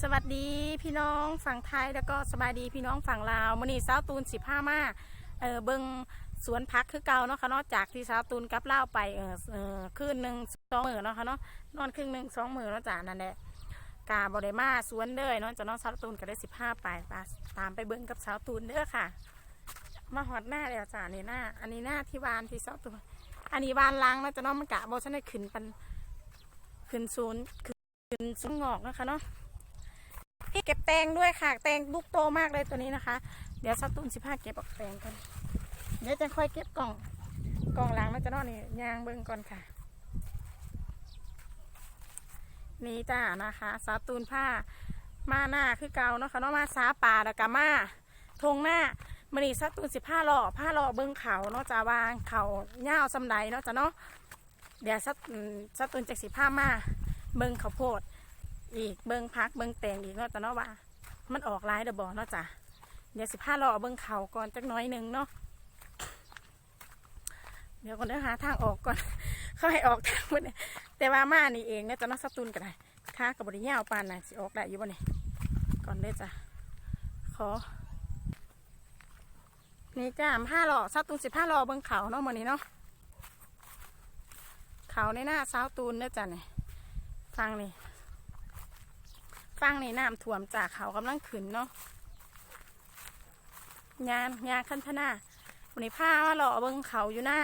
ສະຫວັດດີພີ່ນ້ອງຝັ່ງໄທ ແລ້ວກໍສະບາຍດີພີ່ນ້ອງຝັ່ງລາວ. ມື້ນີ້ສາວຕູນຊິພາມາ ເອີ ເບິ່ງສວນຜັກຄືເກົ່າເນາະ ຄະເນາະ. ຈາກທີ່ສາວຕູນກັບລາວໄປ ເອີ ເອີ ຄືນໜຶ່ງສອງມື້ເນາະ ຄະເນາະ, ນອນຄືນໜຶ່ງສອງມື້ເນາະຈ້າ. ນັ້ນແຫຼະ ກະບໍ່ໄດ້ມາສວນເລີຍເນາະ ຈະເນາະ. ສາວຕູນກໍເລີຍຊິພາໄປ ຕາມໄປເບິ່ງກັບສາວຕູນເດີຄ່ະ. ມາຮອດນາແລ້ວຈ້າ. ນີ້ນາ ອັນນີ້ນາທີ່ຫວ່ານທີ່ສາວຕູນ ອັນນີ້ຫວ່ານຫຼັງເນາະ ຈະເນາະ. ມັນກະບໍ່ທັນໄດ້ຂຶ້ນປັນ ຂຶ້ນສູນ ຂຶ້ນສູນງອກເນາະ ຄະເນາະ. ເກັບແຕງດ້ວຍຄ່ະ ແຕງລຸກໂຕມາກເລີຍໂຕນີ້ນະຄະ. ດຽວສາວຕູນຊິພາເກັບອອກແຕງກ່ອນ ດຽວຈັ່ງຄ່ອຍເກັບກ້ອງ ກ້ອງຫຼັງເນາະ ຈະເນາະ. ນີ້ຍ່າງເບິ່ງກ່ອນຄ່ະ. ນີ້ຈ້ານະຄະ ສາວຕູນພາມານາຄືເກົ່າເນາະ ຄະເນາະ. ມາສາປາ ແລ້ວກະມາທົ່ງນາ. ມື້ນີ້ສາວຕູນຊິພາເລາະ ພາເລາະເບິ່ງເຂົ້າເນາະ ຈະວ່າເຂົ້າຍາວສ່ຳໃດເນາະ ຈະເນາະ. ດຽວສາວ ອືມ ສາວຕູນຈັກຊິພາມາເບິ່ງເຂົ້າໂພດອີກ ເບິ່ງຜັກເບິ່ງແຕງອີກເນາະ ຈະເນາະ ວ່າມັນອອກຫຼາຍແລ້ວບໍ່ເນາະຈ້າ. ດຽວຊິພາເລາະເບິ່ງເຂົ້າກ່ອນຈັກໜ້ອຍໜຶ່ງເນາະ. ດຽວກ່ອນເດີ ຫາທາງອອກກ່ອນ ເຂົາໃຫ້ອອກທາງພຸ້ນ. ແຕ່ວ່າມານີ້ເອງເນາະ ຈະເນາະ. ສາວຕູນກໍໄດ້ ຂາກໍບໍ່ໄດ້ຍາວປານນັ້ນ ຊິອອກໄດ້ຢູ່ບໍ່ນີ້. ກ່ອນເດີຈ້າ ຂໍ ນີ້ຈ້າ ພາເລາະ ສາວຕູນຊິພາເລາະເບິ່ງເຂົ້າເນາະ ມື້ນີ້ເນາະ. ເຂົ້າໃນນາສາວຕູນເດີຈ້ານີ້. ຝັ່ງນີ້ ຝັ່ງນີ້ນ້ຳຖ້ວມຈ້າ ເຂົ້າກຳລັງຂຶ້ນເນາະ. ຍ່າງ ຍ່າງຄັນທະນາ ມື້ນີ້ພາມາເລາະເບິ່ງເຂົ້າຢູ່ນາ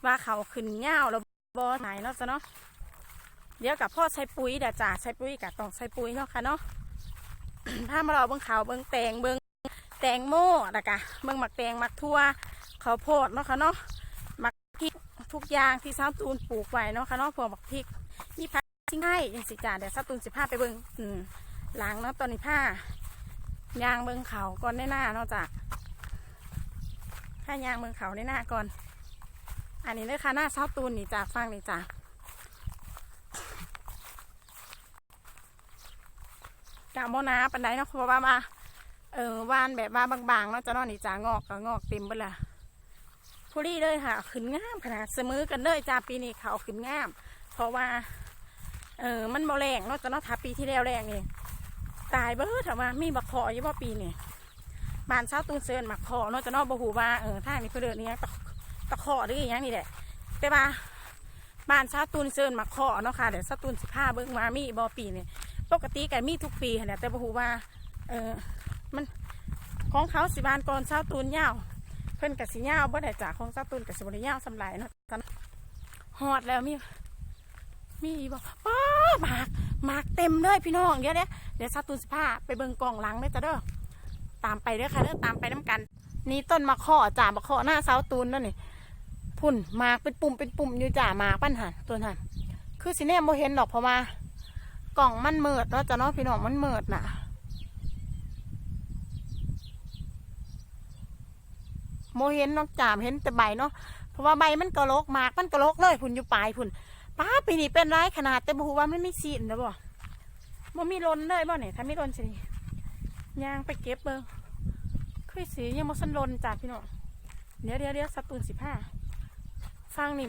ວ່າເຂົ້າຂຶ້ນຍາວແລ້ວ ບໍ່ຫຼາຍເນາະ ຊະເນາະ. ດຽວກະພໍໃສ່ປຸ໋ຍແລ້ວຈ້າ ໃສ່ປຸ໋ຍກະຕ້ອງໃສ່ປຸ໋ຍເນາະ ຄະເນາະ. ພາມາເລາະເບິ່ງເຂົ້າ ເບິ່ງແຕງ ເບິ່ງແຕງໂມ ແລ້ວກະເບິ່ງໝາກແຕງ ໝາກຖົ່ວ ເຂົ້າໂພດເນາະ ຄະເນາະ. ໝາກພິກ ທຸກຢ່າງທີ່ສາວຕູນປູກໄວ້ເນາະ ຄະເນາະ. ພວກໝາກພິກ ມີຜັກຊິງໄທຈັ່ງຊີ້ຈ້າ. ດຽວສາວຕູນຊິພາໄປເບິ່ງ ອືມ ຫຼັງເນາະ. ຕອນນີ້ພາຍ່າງເບິ່ງເຂົ້າກ່ອນໃນນາເນາະຈ້າ ພາຍ່າງເບິ່ງເຂົ້າໃນນາກ່ອນ. ອັນນີ້ເດີຄ່ະ ນາສາວຕູນນີ້ຈ້າ ຝັ່ງນີ້ຈ້າ. ກະບໍ່ໜາປານໃດເນາະ ເພາະວ່າ ວ່າ ເອີ ຫວ່ານແບບວ່າບາງໆເນາະ ຈະເນາະ. ນີ້ຈ້າ ງອກກໍງອກເຕັມເບິດລະ ພໍດີເລີຍຄ່ະ. ຂຶ້ນງາມຂະໜາດ ສະເໝີກັນເລີຍຈ້າ. ປີນີ້ເຂົ້າຂຶ້ນງາມ ເພາະວ່າ ເອີ ມັນບໍ່ແລ້ງເນາະ ຈະເນາະ. ຖ້າປີທີ່ແລ້ວແລ້ງນີ້ຕາຍເບິດ. ຖາມວ່າມີບັກເຄາະຢູ່ບໍ່ປີນີ້? ບ້ານສາວຕູນເອີ້ນໝາກເຄາະເນາະ ຈະເນາະ. ບໍ່ຮູ້ວ່າ ເອີ ທາງນີ້ເພິ່ນເອີ້ນອີ່ຫຍັງ ຕະ ຕະເຄາະ ຫຼື ອີ່ຫຍັງນີ້ແຫຼະ. ແຕ່ວ່າ ບ້ານສາວຕູນເອີ້ນໝາກເຄາະເນາະຄ່ະ. ດຽວສາວຕູນຊິພາເບິ່ງວ່າມີບໍ່ປີນີ້. ປົກກະຕິກະມີທຸກປີຫັ້ນແຫຼະ ແຕ່ບໍ່ຮູ້ວ່າ ເອີ ມັນ ຂອງເຂົາຊິຫວ່ານກ່ອນສາວຕູນຍາວ ເພິ່ນກະຊິຍາວບໍ່ໄດ້ຈ້າ. ຂອງສາວຕູນກະຊິບໍ່ໄດ້ຍາວສ່ຳຫຼາຍເນາະ. ຮອດແລ້ວ ມີ ມີອີກບໍ່? ປ້າ ໝາກ ໝາກເຕັມເລີຍພີ່ນ້ອງ. ດຽວ ດຽວ ດຽວສາວຕູນຊິພາໄປເບິ່ງກ້ອງຫຼັງເດີຈ້າເດີ. ຕາມໄປເດີຄ່ະເດີ ຕາມໄປນຳກັນ. ນີ້ຕົ້ນໝາກເຄາະຈ້າ ໝາກເຄາະນາສາວຕູນນັ້ນນີ້. ພຸ້ນ ໝາກເປັນປຸ່ມເປັນປຸ່ມຢູ່ຈ້າ ໝາກມັນຫັ້ນ ຕົ້ນຫັ້ນ. ຄືຊິແນມບໍ່ເຫັນດອກ ເພາະວ່າກ້ອງມັນມືດເນາະ ຈະເນາະ ພີ່ນ້ອງ ມັນມືດນະ. ບໍ່ເຫັນເນາະຈ້າ ເຫັນແຕ່ໃບເນາະ ເພາະວ່າໃບມັນກະລົກ ໝາກມັນກະລົກເລີຍ ພຸ້ນ ຢູ່ປາຍພຸ້ນ. ປ້າ ປີນີ້ເປັນຫຼາຍຂະໜາດ ແຕ່ບໍ່ຮູ້ວ່າມັນມີຊີ້ນແລ້ວບໍ່. ບໍ່ມີຫຼົ່ນເລີຍບໍ່ນີ້? ຖ້າມີຫຼົ່ນຊິຍ່າງໄປເກັບເບິ່ງ. ຄືຊິຍັງບໍ່ທັນຫຼົ່ນຈ້າພີ່ນ້ອງ. ດຽວ ດຽວ ດຽວ ສາວຕູນຊິພາ. ຝັ່ງນີ້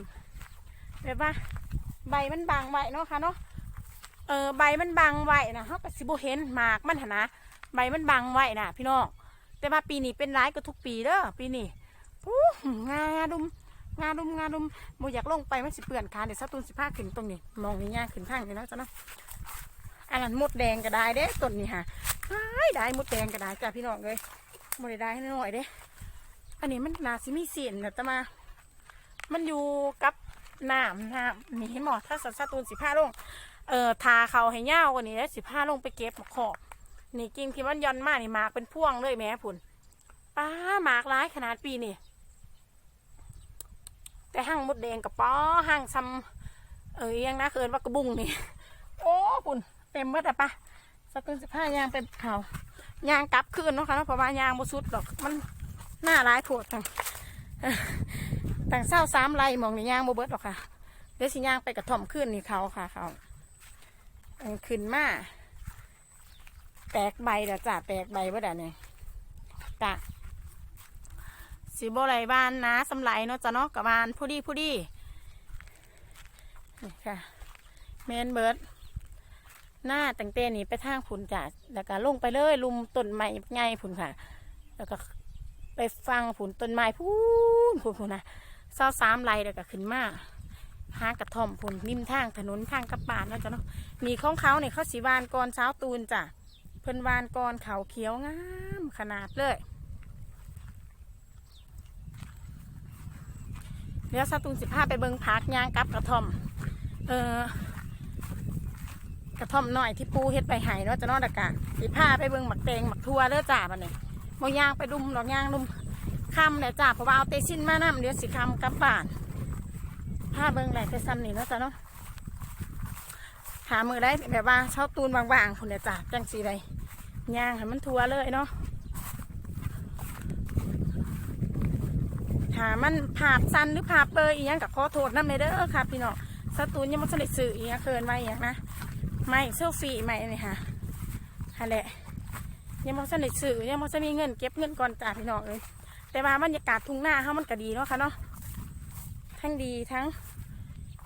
ແບບວ່າໃບມັນບັງໄວ້ເນາະຄ່ະເນາະ. ເອີ ໃບມັນບັງໄວ້ນະ ເຮົາກໍຊິບໍ່ເຫັນໝາກມັນຫັ້ນນະ ໃບມັນບັງໄວ້ນະພີ່ນ້ອງ. ແຕ່ວ່າປີນີ້ເປັນຫຼາຍກວ່າທຸກປີເດີ ປີນີ້. ປູ້ ງາດຸມ ງາດຸມ ງາດຸມ. ບໍ່ຢາກລົງໄປ ມັນຊິເປື້ອນຂາ. ດຽວສາວຕູນຊິພາຂຶ້ນຕົງນີ້ ໝ່ອງນີ້ຍ່າງຂຶ້ນທາງນີ້ເນາະ ເຈົ້າເນາະ. ອັນນັ້ນມົດແດງກໍໄດ້ເດ້ ຕົ້ນນີ້ຫາ ຫຼາຍ ຫຼາຍ. ມົດແດງກໍໄດ້ຈ້າພີ່ນ້ອງເອີຍ ບໍ່ໄດ້ຫຼາຍນ້ອຍເດ້. ອັນນີ້ມັນໜ້າຊິມີຊີ້ນນະ ແຕ່ວ່າມັນຢູ່ກັບນ້ຳ ນ້ຳນີ້ ເຫັນບໍ່? ຖ້າສາວຕູນຊິພາລົງ ເອີ ຖ້າເຂົາໃຫ້ຍາວກວ່ານີ້ ແລ້ວຊິພາລົງໄປເກັບໝາກເຄາະ. ນີ້ ກິ່ງທີ່ມັນຢ່ອນມານີ້ ໝາກເປັນພວງເລີຍແໝ ພຸ້ນ. ປ້າ ໝາກຫຼາຍຂະໜາດປີນີ້. ແຕ່ຮັງມົດແດງກໍ ປ້າ ຮັງຊ່ຳ ເອີ ອີ່ຫຍັງນະ ເອີ້ນວ່າກະບຸງນີ້. ໂອ້ ພຸ້ນ ເຕັມໝົດລະ. ປະ ສາວຕູນຊິພາຍ່າງໄປເຂົາ ຍ່າງກັບຄືນເນາະຄ່ະເນາະ ເພາະວ່າຍ່າງບໍ່ສຸດດອກ ມັນໜ້າຫຼາຍໂພດ. ຕັ້ງ ເອີ ຕັ້ງຊາວສາມໄຮ່ ໝ່ອງນີ້ຍ່າງບໍ່ເບິດດອກຄ່ະ. ດຽວຊິຍ່າງໄປກະທ່ອມຄືນນີ້ ເຂົາຄ່ະ ເຂົາ ເອີ ຂຶ້ນມາ ແຕກໃບແລ້ວຈ້າ ແຕກໃບເບິດແລ້ວນີ້. ກະຊິບໍ່ໄດ້ຫວ່ານໜາສ່ຳຫຼາຍເນາະ ເຈົ້າເນາະ ກະຫວ່ານພໍດີໆ. ນີ້ຄ່ະ ແມ່ນເບິດ. ນາຕັ້ງແຕ່ນີ້ໄປທາງພຸ້ນຈ້າ ແລ້ວກໍລົງໄປເລີຍ ລຸ່ມຕົ້ນໄມ້ໃຫຍ່ພຸ້ນຄ່ະ ແລ້ວກໍໄປຝັ່ງພຸ້ນ ຕົ້ນໄມ້ພຸ້ນ ພຸ້ນ ພຸ້ນນະ ຊາວສາມໄຮ່ ແລ້ວກໍຂຶ້ນມາຫາກະທ່ອມພຸ້ນ ລິມທາງຖະໜົນທາງກັບບ້ານເນາະຈ້າເນາະ. ນີ້ຂອງເຂົານີ້ ເຂົາຊິຫວ່ານກ່ອນສາວຕູນຈ້າ ເພິ່ນຫວ່ານກ່ອນ ເຂົ້າຂຽວງາມຂະໜາດເລີຍ. ດຽວສາວຕູນຊິພາໄປເບິ່ງຜັກ ຍ່າງກັບກະທ່ອມ ເອີ ກະທ່ອມນ້ອຍທີ່ປູ່ເຮັດໄວ້ໃຫ້ເນາະຈ້າເນາະ ແລ້ວກະຊິພາໄປເບິ່ງໝາກແຕງໝາກຖົ່ວເດີຈ້າ. ບັດນີ້ບໍ່ຍ່າງໄປດຸ່ມດອກ ຍ່າງດຸ່ມຄ່ຳແລ້ວຈ້າ ເພາະວ່າເອົາແຕ່ຊິນມານຳ ດຽວຊິຄ່ຳກັບບ້ານ. ພາເບິ່ງໄດ້ແຕ່ສ່ຳນີ້ເນາະຈ້າເນາະ. ຖ້າມື້ໃດແບບວ່າສາວຕູນວ່າງໆພຸ້ນແຫຼະຈ້າ ຈັ່ງຊິໄດ້ຍ່າງໃຫ້ມັນທົ່ວເລີຍເນາະ. ຖ້າມັນພາບສັ້ນ ຫຼື ພາບເປີອີ່ຫຍັງກໍຂໍໂທດນຳແດ່ເດີຄ່ະພີ່ນ້ອງ. ສາວຕູນຍັງບໍ່ທັນໄດ້ຊື້ອີ່ຫຍັງ ເອີ້ນວ່າອີ່ຫຍັງນະ ໄມ້ເຊວຟີ້ ໄມ້ນີ້ຫາ ຫັ້ນແຫຼະ ຍັງບໍ່ທັນໄດ້ຊື້ ຍັງບໍ່ທັນມີເງິນ ເກັບເງິນກ່ອນຈ້າພີ່ນ້ອງເອີຍ. ແຕ່ວ່າບັນຍາກາດທົ່ງນາເຮົາມັນກໍດີເນາະຄ່ະເນາະ ທັງດີທັງ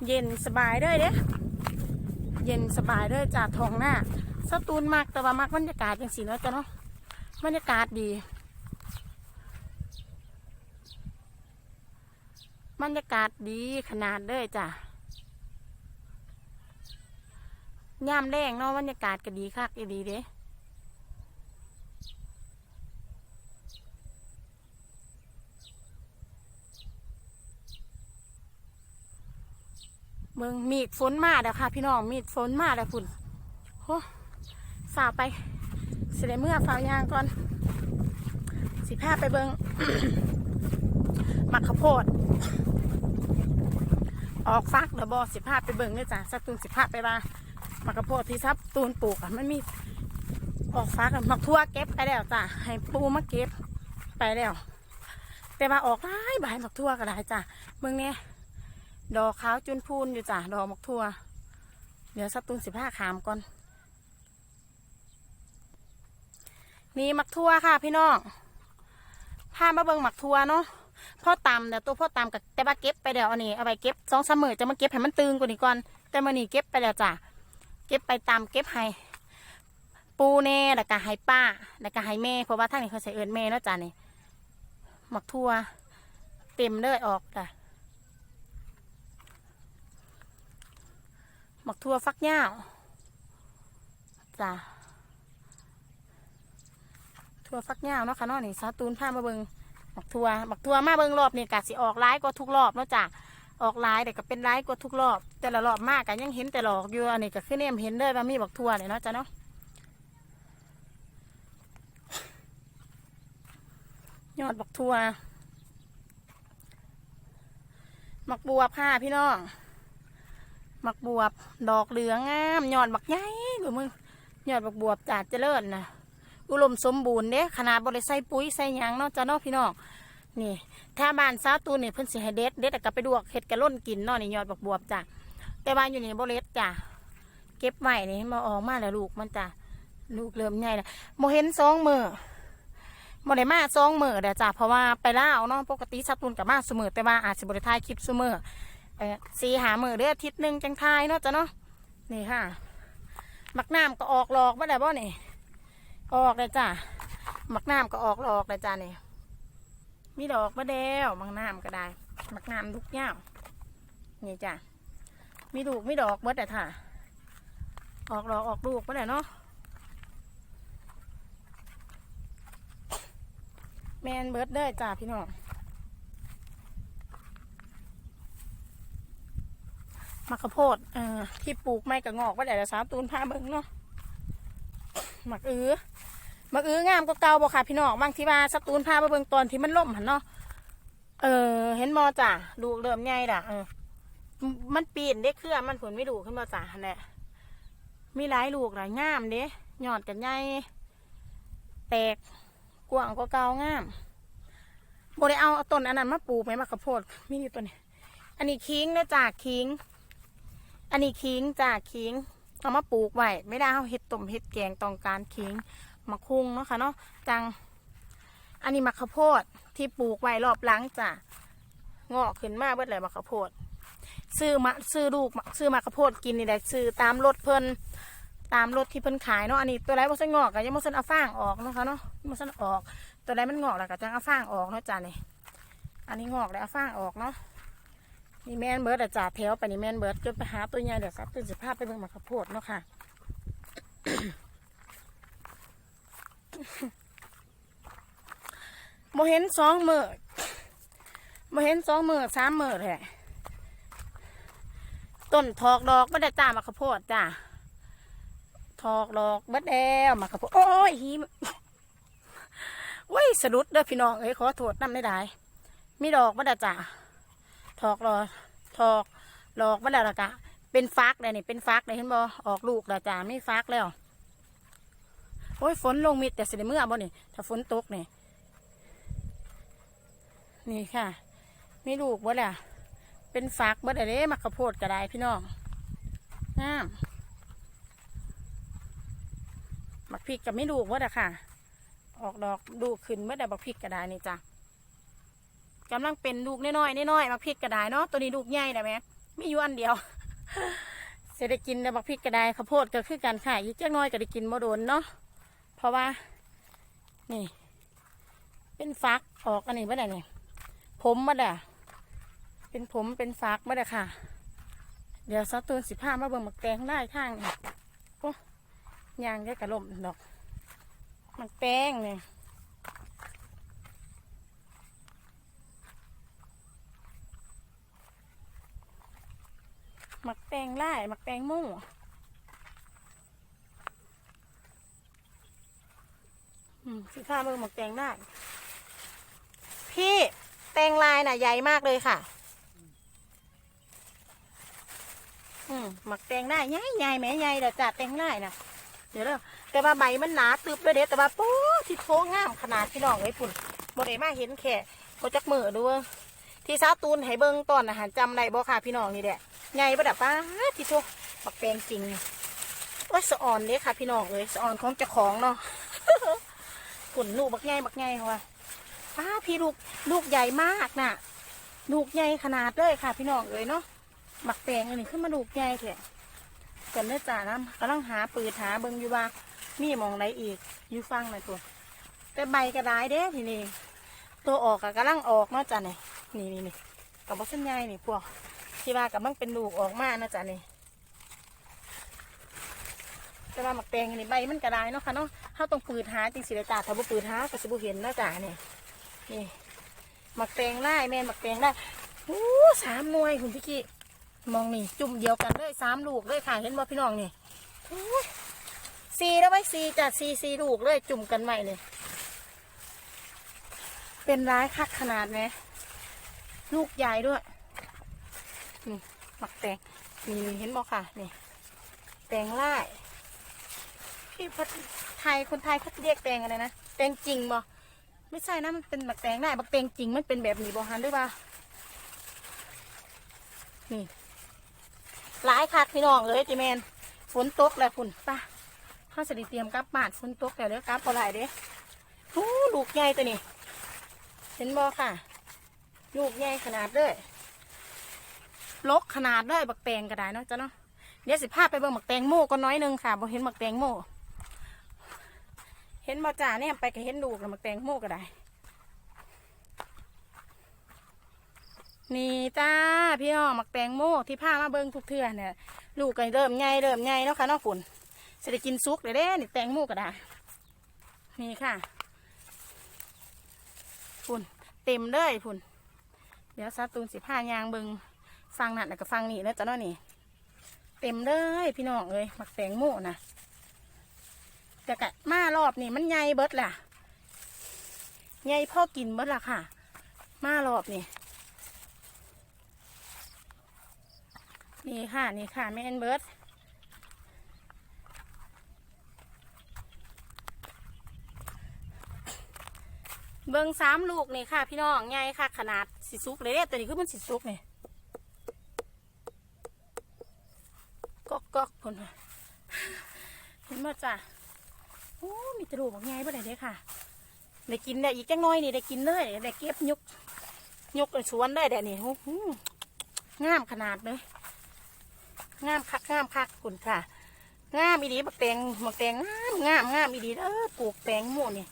ເຢັນສະບາຍເລີຍເດ້ ເຢັນສະບາຍເລີຍຈ້າ ທົ່ງນາ. ສາວຕູນມັກ ແຕ່ວ່າມັກບັນຍາກາດຈັ່ງຊີ້ເນາະຈ້າເນາະ ບັນຍາກາດດີ ບັນຍາກາດດີຂະໜາດເລີຍຈ້າ. ຍາມແລງເນາະ ບັນຍາກາດກໍດີຄັກອີ່ຫຼີເດ້. ເບິ່ງ ມີດຝົນມາແລ້ວຄ່ະພີ່ນ້ອງ ມີດຝົນມາແລ້ວພຸ້ນ. ໂອ້ ຟ້າວໄປ ຊິໄດ້ເມືອ ຟ້າວຍ່າງກ່ອນ. ຊິພາໄປເບິ່ງໝາກເຂົ້າໂພດອອກຝັກແລ້ວບໍ່ ຊິພາໄປເບິ່ງເດີຈ້າ. ສາວຕູນຊິພາໄປວ່າໝາກເຂົ້າໂພດທີ່ສາວຕູນປູກອະ ມັນມີອອກຝັກ. ໝາກຖົ່ວເກັບໄປແລ້ວຈ້າ ໃຫ້ປູ່ມາເກັບໄປແລ້ວ ແຕ່ວ່າອອກຫຼາຍບາດ ໝາກຖົ່ວກໍຫຼາຍຈ້າ. ເບິ່ງແດ່ ດອກຂາວຈຸນພູນຢູ່ຈ້າ ດອກໝາກຖົ່ວ. ດຽວສາວຕູນຊິພາຂ້າມກ່ອນ. ນີ້ໝາກຖົ່ວຄ່ະພີ່ນ້ອງ ພາມາເບິ່ງໝາກຖົ່ວເນາະ. ພໍຕຳແລ້ວ ໂຕພໍຕຳກໍ ແຕ່ວ່າເກັບໄປແລ້ວ ອັນນີ້ເອົາໄວ້ເກັບສອງສາມມື້ ຈະມາເກັບໃຫ້ມັນຕຶງກວ່ານີ້ກ່ອນ. ແຕ່ມື້ນີ້ເກັບໄປແລ້ວຈ້າ ເກັບໄປຕຳ ເກັບໃຫ້ ປູ່ແດ່ ແລ້ວກະໃຫ້ປ້າ ແລ້ວກະໃຫ້ແມ່ ເພາະວ່າທາງນີ້ເຂົາຊິເອີ້ນແມ່ເນາະຈ້າ. ນີ້ໝາກຖົ່ວເຕັມເລີຍ ອອກກະໝາກຖົ່ວຝັກຍາວຈ້າ ຖົ່ວຝັກຍາວເນາະຄ່ະເນາະ. ນີ້ສາວຕູນພາມາເບິ່ງໝາກຖົ່ວ ໝາກຖົ່ວມາເບິ່ງລອບນີ້ກະຊິອອກຫຼາຍກວ່າທຸກລອບເນາະຈ້າ ອອກຫຼາຍ ແລ້ວກະເປັນຫຼາຍກວ່າທຸກລອບ. ແຕ່ລະລອບມາກະຍັງເຫັນແຕ່ດອກຢູ່ ອັນນີ້ກະຄືແນມເຫັນເລີຍວ່າມີໝາກຖົ່ວນີ້ເນາະຈ້າເນາະ. ຍອດບັກຖົ່ວ ບັກບວບຄ່ະພີ່ນ້ອງ ບັກບວບດອກເຫຼືອງງາມ ຍອດບັກໃຫຍ່ເບິ່ງ ຍອດບັກບວບຈາດຈະເລີນນະ ອຸດົມສົມບູນເດ້ ຂະໜາດບໍ່ໄດ້ໃສ່ປຸ໋ຍໃສ່ຫຍັງເນາະຈ້າເນາະພີ່ນ້ອງ. ນີ້ ຖ້າບ້ານສາວຕູນນີ້ເພິ່ນຊິໃຫ້ເດັດ ເດັດແລ້ວກໍໄປລວກເຮັດກະຫຼົ່ນກິນເນາະ. ນີ້ຍອດບັກບວບຈ້າ ແຕ່ວ່າຢູ່ນີ້ບໍ່ເດັດຈ້າ ເກັບໄວ້ນີ້ ເຫັນບໍ່ ອອກມາແລ້ວລູກມັນຈ້າ ລູກເລີ່ມໃຫຍ່ແລ້ວ. ບໍ່ເຫັນສອງມື້ ບໍ່ໄດ້ມາສອງມື້ແລ້ວຈ້າ ເພາະວ່າໄປລາວເນາະ. ປົກກະຕິສາວຕູນກໍມາຊຸມື້ ແຕ່ວ່າອາດຊິບໍ່ໄດ້ຖ່າຍຄລິບຊຸມື້ ເອີ ສີ່ຫ້າມື້ ຫຼື ອາທິດໜຶ່ງຈັ່ງຖ່າຍເນາະຈ້າເນາະ. ນີ້ຄ່ະ ໝາກນ້ຳກໍອອກດອກມາແລ້ວບໍ່ນີ້ ອອກແລ້ວຈ້າ ໝາກນ້ຳກໍອອກດອກແລ້ວຈ້າ. ນີ້ ມີດອກມາແລ້ວ ໝາກນ້ຳກໍໄດ້ ໝາກນ້ຳລູກຍາວ ນີ້ຈ້າ ມີລູກມີດອກເບິດແລ້ວທ່າ ອອກດອກອອກລູກມາແລ້ວເນາະ. ແມ່ນເບິດເດີຈ້າພີ່ນ້ອງ. ໝາກເຂົ້າໂພດ ເອີ ທີ່ປູກໃໝ່ກໍງອກມາແລ້ວ ສາວຕູນພາເບິ່ງເນາະ. ໝາກອື ໝາກອືງາມກວ່າເກົ່າບໍ່ຄ່ະພີ່ນ້ອງ? ບາງທີວ່າສາວຕູນພາມາເບິ່ງຕອນທີ່ມັນລົ້ມຫັ້ນເນາະ. ເອີ ເຫັນບໍ່ຈ້າ ລູກເລີ່ມໃຫຍ່ລະ ເອີ ມັນປີນເດ້ ເຄືອມັນພຸ້ນ ມີລູກເຫັນບໍ່ຈ້າ ຫັ້ນແຫຼະ ມີຫຼາຍລູກລະ ງາມເດ້ ຍອດກໍໃຫຍ່ ແຕກກວ້າງກວ່າເກົ່າ ງາມ. ບໍ່ໄດ້ເອົາ ເອົາຕົ້ນອັນນັ້ນມາປູກແມ່ ໝາກເຂົ້າໂພດ ມີຢູ່ຕົ້ນນີ້. ອັນນີ້ຂີງເດີຈ້າ ຂີງ ອັນນີ້ຂີງຈ້າ ຂີງ ເອົາມາປູກໄວ້ ເວລາເຮົາເຮັດຕົ້ມເຮັດແກງ ຕ້ອງການຂີງ ໝາກຫຸ່ງເນາະຄ່ະເນາະ ຈັ່ງ ອັນນີ້ໝາກເຂົ້າໂພດທີ່ປູກໄວ້ລອບຫຼັງຈ້າ ງອກຂຶ້ນມາເບິດແລ້ວໝາກເຂົ້າໂພດ. ຊື້ມາ ຊື້ລູກ ຊື້ໝາກເຂົ້າໂພດກິນນີ້ແຫຼະ ຊື້ຕາມລົດເພິ່ນ ຕາມລົດທີ່ເພິ່ນຂາຍເນາະ. ອັນນີ້ຕົວໃດບໍ່ທັນງອກກໍຍັງບໍ່ທັນເອົາຟາງອອກເນາະ ເນາະ ບໍ່ທັນອອກ. ຕົວໃດມັນງອກແລ້ວກໍຈັ່ງເອົາຟາງອອກເນາະຈ້ານີ້. ອັນນີ້ງອກແລ້ວເອົາຟາງອອກເນາະ. ນີ້ແມ່ນເບິດລະຈ້າ ແຖວໄປນີ້ແມ່ນເບິດ ຈົນໄປຫາຕົວໃຫຍ່ແລ້ວ ສາວຕູນຊິພາໄປເບິ່ງໝາກເຂົ້າໂພດເນາະຄ່ະ. ບໍ່ເຫັນສອງມື້ ບໍ່ເຫັນສອງມື້ສາມມື້ແທ້. ຕົ້ນຖອກດອກເບິດແລ້ວຈ້າ ໝາກເຂົ້າໂພດຈ້າ ຖອກດອກເບິດແລ້ວໝາກເຂົ້າໂພດ. ໂອ້ຍ ຫີ ໂອ້ຍ ສະດຸດເດີພີ່ນ້ອງເອີຍ ຂໍໂທດນຳຫຼາຍໆ. ມີດອກເບິດແລ້ວຈ້າ ຖອກດອກ ຖອກດອກເບິດແລ້ວ ແລ້ວກະເປັນຝັກແລ້ວນີ້ ເປັນຝັກແລ້ວ ເຫັນບໍ່ ອອກລູກແລ້ວຈ້າ ມີຝັກແລ້ວ. ໂອ້ຍ ຝົນລົງມິດ ແຕ່ຊິໄດ້ເມືອບໍ່ນີ້ ຖ້າຝົນຕົກນີ້. ນີ້ຄ່ະ ມີລູກເບິດແລ້ວ ເປັນຝັກເບິດແລ້ວເດ້. ໝາກເຂົ້າໂພດກໍໄດ້ພີ່ນ້ອງ ງາມ. ໝາກພິກກໍມີລູກເບິດແລ້ວຄ່ະ ອອກດອກລູກຂຶ້ນເບິດແລ້ວ ໝາກພິກກໍໄດ້ນີ້ຈ້າ. ກຳລັງເປັນລູກນ້ອຍໆ ນ້ອຍໆ ໝາກພິກກໍໄດ້ເນາະ. ໂຕນີ້ລູກໃຫຍ່ແລ້ວແມ ມີຢູ່ອັນດຽວ ຊິໄດ້ກິນແລ້ວ. ໝາກພິກກໍໄດ້ ເຂົ້າໂພດກໍຄືກັນຄ່ະ ອີກຈັກໜ້ອຍກໍໄດ້ກິນ ບໍ່ດົນເນາະ. ເພາະວ່ານີ້ເປັນຝັກອອກ ອັນນີ້ເບິດແລ້ວນີ້ ຜົມເບິດແລ້ວ ເປັນຜົມເປັນຝັກເບິດແລ້ວຄ່ະ. ດຽວສາວຕູນຊິພາມາເບິ່ງໝາກແຕງລາຍທາງນີ້. ໂອ້ ຍ່າງໄດ້ກະລົ້ມດອກ ໝາກແຕງນີ້ ໝາກແຕງລາຍ ໝາກແຕງໂມ. ອືມ ຊິພາເບິ່ງໝາກແຕງລາຍ. ພີ່ ແຕງລາຍນະໃຫຍ່ມາກເລີຍຄ່ະ. ອືມ ໝາກແຕງລາຍໃຫຍ່ໆ ແໝ ໃຫຍ່ແລ້ວຈ້າ ແຕງລາຍນະ. ເດີ ແຕ່ວ່າໃບມັນໜາຕຶບເລີຍເດ້ ແຕ່ວ່າ ໂປ້ ຊິໂທ ງາມຂະໜາດພີ່ນ້ອງເອີຍ. ພຸ້ນ ບໍ່ໄດ້ມາເຫັນແຄ່ບໍ່ຈັກມື້ເດີ ທີ່ສາວຕູນໃຫ້ເບິ່ງຕອນນັ້ນຫັ້ນ ຈຳໄດ້ບໍ່ຄ່ະພີ່ນ້ອງ? ນີ້ແຫຼະ ໃຫຍ່ບໍ່ດະ ປາດ ຊິໂທ ບັກແຕງຈິງ. ໂອ້ຍ ສະອອນເດ້ຄ່ະພີ່ນ້ອງເອີຍ ສະອອນຂອງເຈົ້າຂອງເນາະ. ພຸ້ນ ລູກບັກໃຫຍ່ ບັກໃຫຍ່ ເຂົາວ່າ ປ້າ ພີ່ ລູກ ລູກໃຫຍ່ມາກນະ ລູກໃຫຍ່ຂະໜາດເລີຍຄ່ະພີ່ນ້ອງເອີຍເນາະ. ໝາກແຕງອັນນີ້ຄືມາລູກໃຫຍ່ແທ້. ກັນເດີຈ້ານະ ກຳລັງຫາປືດຫາເບິ່ງຢູ່ວ່າມີໝ່ອງໃດອີກ ຢູ່ຝັ່ງນັ້ນພຸ້ນ. ແຕ່ໃບກໍຫຼາຍເດ້ທີນີ້ ໂຕອອກກໍກຳລັງອອກເນາະຈ້ານີ້. ນີ້ໆໆ ກໍບໍ່ທັນໃຫຍ່ນີ້ ພວກທີ່ວ່າກຳລັງເປັນລູກອອກມາເນາະຈ້ານີ້. ແຕ່ວ່າໝາກແຕງນີ້ໃບມັນກໍຫຼາຍເນາະຄ່ະເນາະ ເຮົາຕ້ອງປືດຫາຈັ່ງຊີ້ແຫຼະຈ້າ ຖ້າບໍ່ປືດຫາກໍຊິບໍ່ເຫັນເນາະຈ້ານີ້. ນີ້ ໝາກແຕງລາຍ ແມ່ນໝາກແຕງລາຍ. ໂອ້ ສາມໜ່ວຍພຸ້ນ ຕະກີ້ ໝ່ອງນີ້ຈຸ້ມດຽວກັນເລີຍ ສາມລູກເລີຍຄ່ະ ເຫັນບໍ່ພີ່ນ້ອງນີ້? ໂອ້ຍ ສີ່ແລ້ວໄວ້ ສີ່ຈ້າ ສີ່ ສີ່ລູກເລີຍ ຈຸ້ມກັນໄວ້ນີ້. ເປັນຫຼາຍຄັກຂະໜາດແໝ ລູກໃຫຍ່ດ້ວຍ. ນີ້ ໝາກແຕງ ນີ້ ເຫັນບໍ່ຄ່ະ? ນີ້ ແຕງລາຍ ທີ່ໄທ ຄົນໄທເຂົາຈະຮຽກແຕງອັນນັ້ນນະ ແຕງຈິງບໍ່? ບໍ່ໃຊ່ນະ ມັນເປັນໝາກແຕງລາຍ. ບັກແຕງຈິງມັນເປັນແບບນີ້ບໍ່ຫັ້ນ ຫຼືວ່າ ນີ້ ຫຼາຍຄັກພີ່ນ້ອງເອີຍ. ຕິແມ່ນ ຝົນຕົກແລ້ວພຸ້ນ ໄປ ເຮົາຊິໄດ້ຕຽມກັບບ້ານ ຝົນຕົກແລ້ວເດີ ກັບບໍ່ໄດ້ເດ້. ໂອ້ ລູກໃຫຍ່ຕົວນີ້ ເຫັນບໍ່ຄ່ະ? ລູກໃຫຍ່ຂະໜາດເລີຍ ລົກຂະໜາດເລີຍ. ບັກແຕງກໍໄດ້ເນາະ ເຈົ້າເນາະ. ດຽວຊິພາໄປເບິ່ງໝາກແຕງໂມກ່ອນໜ້ອຍໜຶ່ງຄ່ະ ບໍ່ເຫັນໝາກແຕງໂມ. ເຫັນບໍ່ຈ້າ ແນມໄປກໍເຫັນລູກແລ້ວ ໝາກແຕງໂມກໍໄດ້. ນີ້ຈ້າ ພີ່ນ້ອງ ໝາກແຕງໂມທີ່ພາມາເບິ່ງທຸກເທື່ອນີ້ ລູກກໍເລີ່ມໃຫຍ່ ເລີ່ມໃຫຍ່ເນາະຄ່ະເນາະ. ພຸ້ນ ຊິໄດ້ກິນສຸກແລ້ວເດ້ນີ້ ແຕງໂມກໍໄດ້. ນີ້ຄ່ະ ພຸ້ນ ເຕັມເລີຍພຸ້ນ. ດຽວສາວຕູນຊິພາຍ່າງເບິ່ງຝັ່ງນັ້ນ ແລ້ວກໍຝັ່ງນີ້ເດີ ເຈົ້າເນາະ. ນີ້ ເຕັມເລີຍພີ່ນ້ອງເອີຍ ໝາກແຕງໂມນະ. ແຕ່ກະມາລອບນີ້ມັນໃຫຍ່ເບິດລະ ໃຫຍ່ພໍກິນເບິດລະຄ່ະ ມາລອບນີ້. ນີ້ຄ່ະ ນີ້ຄ່ະ ແມ່ນເບິດ. ເບິ່ງສາມລູກນີ້ຄ່ະພີ່ນ້ອງ ໃຫຍ່ຄັກຂະໜາດ. ຊິສຸກເດ້ ໂຕນີ້ຄືມັນຊິສຸກນີ້ ກອກໆ ພຸ້ນ ເຫັນບໍ່ຈ້າ? ໂອ້ ມີແຕ່ລູກບັກໃຫຍ່ເບິດເດ້ຄ່ະ. ໄດ້ກິນແລ້ວ ອີກຈັກໜ້ອຍນີ້ໄດ້ກິນເລີຍ ໄດ້ເກັບຍົກ ຍົກສວນໄດ້ແລ້ວນີ້. ໂອ້ໂຫ ງາມຂະໜາດເລີຍ ງາມຄັກ ງາມຄັກ. ພຸ້ນຄ່ະ งามอีหลี บักแตง บักแตงงาม งาม งามอีหลีเด้อ ปลูกแตงหมู่นี่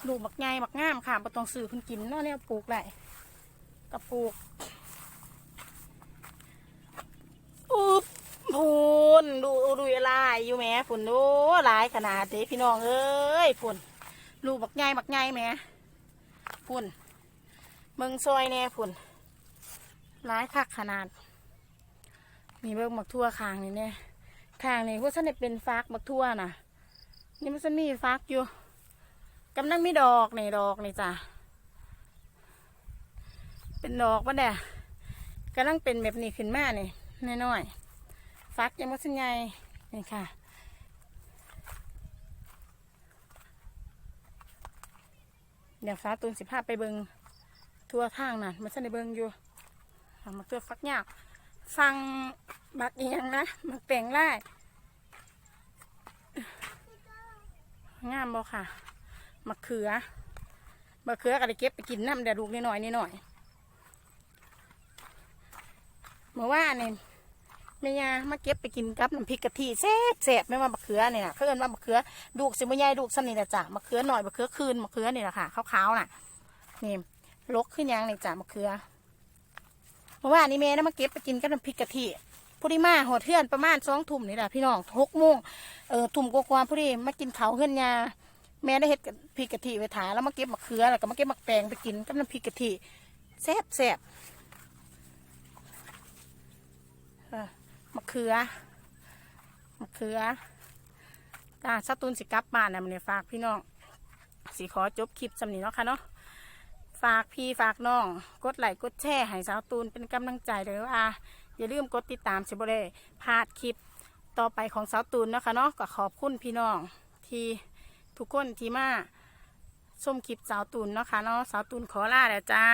ลูกบักใหญ่บักงามค่ะ บ่ต้องซื้อเพิ่นกินเนาะ แนวปลูกได้ ก็ปลูก อุ๊บ พุ้น ดู ดูหลายอยู่แหม พุ้น โอ้ หลายขนาดเด้พี่น้องเอ้ย พุ้น ลูกบักใหญ่ บักใหญ่แหม พุ้น เบิ่งซอยแหน่ พุ้น หลายคักขนาด นี่เบิ่งบักถั่วข้างนี่แหน่ ข้างนี่บ่ทันได้เป็นฝักบักถั่วน่ะ นี่มันจะมีฝักอยู่ กำลังมีดอกนี่ ดอกนี่จ้ะ เป็นดอกมันแหละ กำลังเป็นแบบนี้ขึ้นมานี่ น้อยๆ ฝักยังบ่ทันใหญ่ นี่ค่ะ เดี๋ยวสาวตูนสิพาไปเบิ่งทั่วทางนั่น มันจะได้เบิ่งอยู่ เอามาทั่วฝักยาว ฟังบักอีหยังนะ บักแตงลาย งามบ่ค่ะ มะเขือ มะเขือก็ได้เก็บไปกินนำ เดี๋ยวลูกน้อยๆ น้อยๆ เมื่อวานนี่แม่ย่ามาเก็บไปกินกับน้ำพริกกะทิ แซ่บๆ แม่นว่าบักเขือนี่น่ะ เขาเอิ้นว่าบักเขือ ลูกสิบ่ใหญ่ ลูกส่ำนี่ล่ะจ้ะ บักเขือน้อย บักเขือคืน บักเขือนี่ล่ะค่ะ ขาวๆ น่ะ นี่ ลกคือหยังนี่จ้ะ บักเขือ เมื่อวานนี้แม่นำมาเก็บไปกินกับน้ำพริกกะทิ พอดีมาฮอดเฮือนประมาณสองทุ่มนี่ล่ะพี่น้อง หกโมง เอ่อ ทุ่มกว่าๆ พอดีมากินข้าวเฮือนย่า แม่ได้เฮ็ดพริกกะทิไว้ถ่า แล้วมาเก็บมะเขือ แล้วก็มาเก็บหมากแตงไปกินกับน้ำพริกกะทิ แซ่บๆ เออ มะเขือ มะเขือ จ้า สาวตูนสิกลับบ้านแล้ว มื้อนี้ฝากพี่น้อง สิขอจบคลิปส่ำนี้เนาะค่ะเนาะ ฝากพี่ฝากน้อง กดไลก์กดแชร์ให้สาวตูนเป็นกำลังใจเด้อ อ่า อย่าลืมกดติดตาม สิบ่ได้พลาดคลิปต่อไปของสาวตูนเนาะค่ะเนาะ ก็ขอบคุณพี่น้องที่ทุกคนที่มา ชมคลิปสาวตูนเนาะค่ะเนาะ สาวตูนขอลาแล้วจ้า